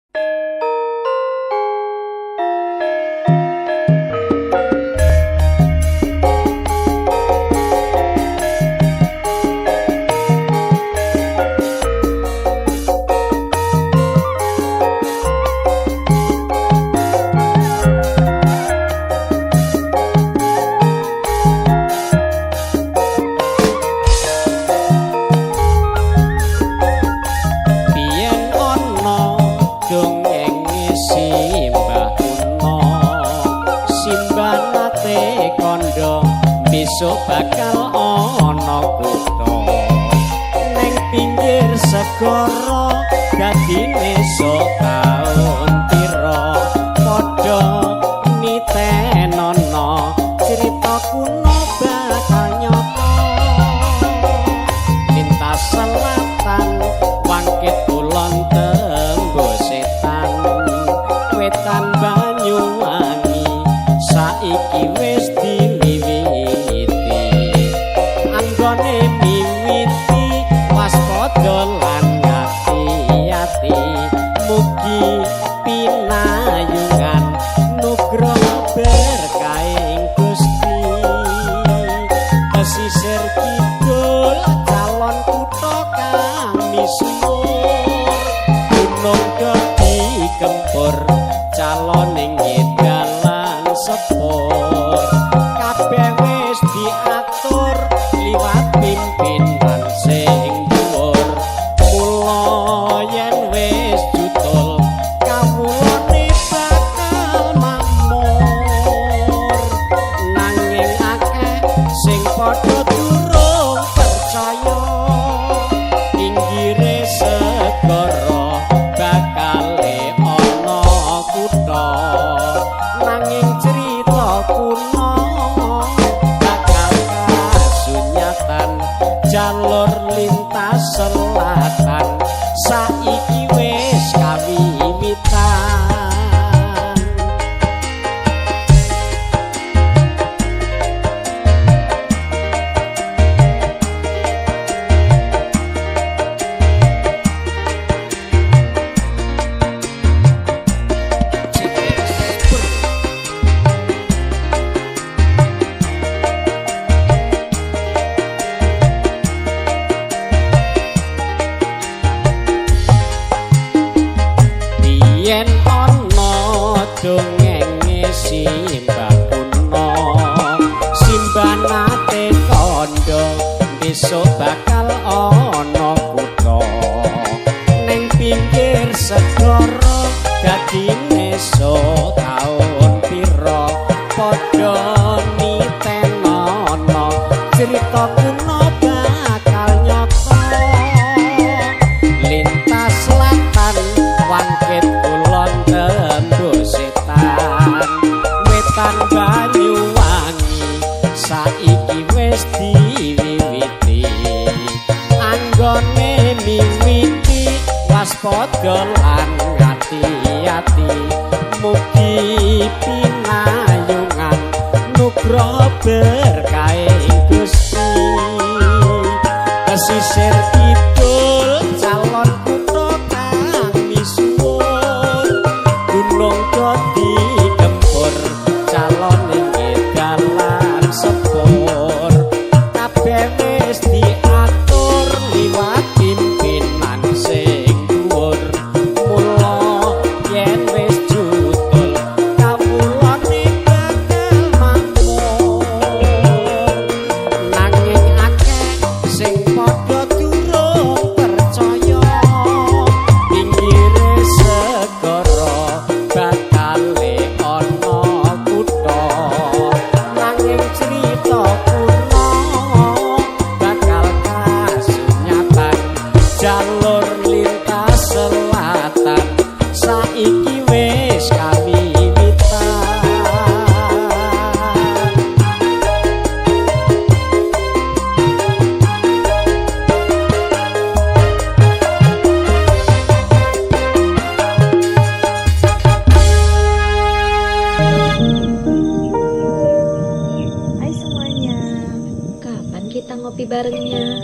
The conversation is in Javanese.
Biyen ana dongenge Simbah Kuno, Simbah nate kandha besok bakal ana kutha neng pinggir segara, dadine sok taun pira padha nitenono crita kuno bakal nyata. Lintas selatan, wangkit kulon, tembus setan, wetan Banyuwangi saiki wis diwiwiti. Anggone miwiti waspada lan ati-ati, mugi pinayungan nugroho berkahing Gusti. Pesisir kidul calon kutha kang misuwur, gunung dadi gempur calon ing dalan sepur, kabeh wis diatur liwat pimpinan sing dhuwur. Mula yen wis jutul kawulane bakal makmur, nanging akeh sing padha durung percaya pinggire segara bakale ana kutha, nanging crita kuno bakal kasunyatan. Jalur lintas selatan saiki wis kawiwitan. Biyen ana dongenge Simbah Kuno, Simbah nate kandha besok bakal ana kutha ning pinggir segara, dadine sok taun pira padha nitenono crita kuno bakal nyata. Lintas selatan, wangkit kulon, tembus setan, wetan Banyuwangi saiki wis diwiwiti. Anggone miwiti waspada lan ati-ati, mugi pinayungan nugroho berkahing Gusti. Pesisir kidul calon kutha kang misuwur, gunung dadi gempur calon ing dalan sepur, kabeh wis diatur liwat pimpinan sing dhuwur. Mula yen wis jutul kawulane bakal makmur, nanging akeh sing padha durung percaya pinggire segara bakale ana kutha, nanging crita kuno bakal kasunyatan. Jalur lintas selatan saiki wis kawiwitan. Hai semuanya, kapan kita ngopi barengnya?